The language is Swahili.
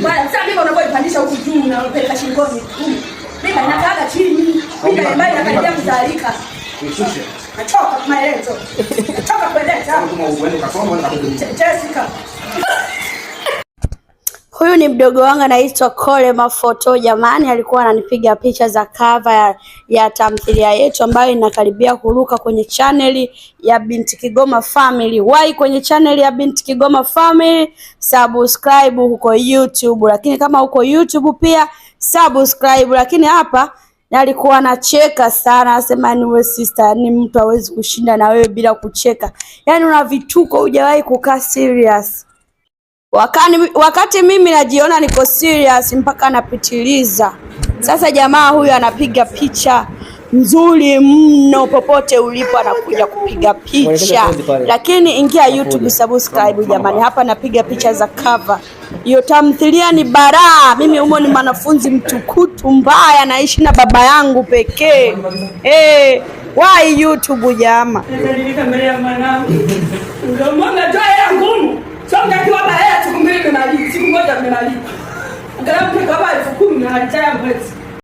Bwana, sasa mimba unapoipandisha huku juu unapeleka shingoni. Mimba inakaaga chini. Mimba ambayo inakaribia kuzalika. Uishushe. Nachoka maelezo. Nachoka kueleza. Kama uende ukasoma uende ukabebe. Jessica. Huyu ni mdogo wangu anaitwa Kole Mafoto. Jamani, alikuwa ananipiga picha za cover ya tamthilia yetu ambayo inakaribia kuruka kwenye chaneli ya Binti Kigoma Family. Wai kwenye chaneli ya Binti Kigoma Family, subscribe huko YouTube, lakini kama huko YouTube pia subscribe. Lakini hapa nalikuwa nacheka sana, asema ni wewe sister, ni mtu hawezi kushinda na wewe bila kucheka. Yaani una vituko, hujawahi kukaa serious. Wakati mimi najiona niko serious mpaka napitiliza. Sasa jamaa huyu anapiga picha nzuri mno, popote ulipo anakuja kupiga picha. Lakini ingia YouTube subscribe jamani, hapa napiga picha za cover. Hiyo tamthilia ni baraa. Mimi humo ni mwanafunzi mtukutu mbaya, naishi na baba yangu pekee. Eh, why YouTube jama? Nilifika mbele ya mwanangu. Ndio maana toa hela ngumu. Sio mtakiwa hapa hela siku mbili nimemaliza, siku moja nimemaliza. Angalau mtu hapa 10,000 na halitaya mwezi.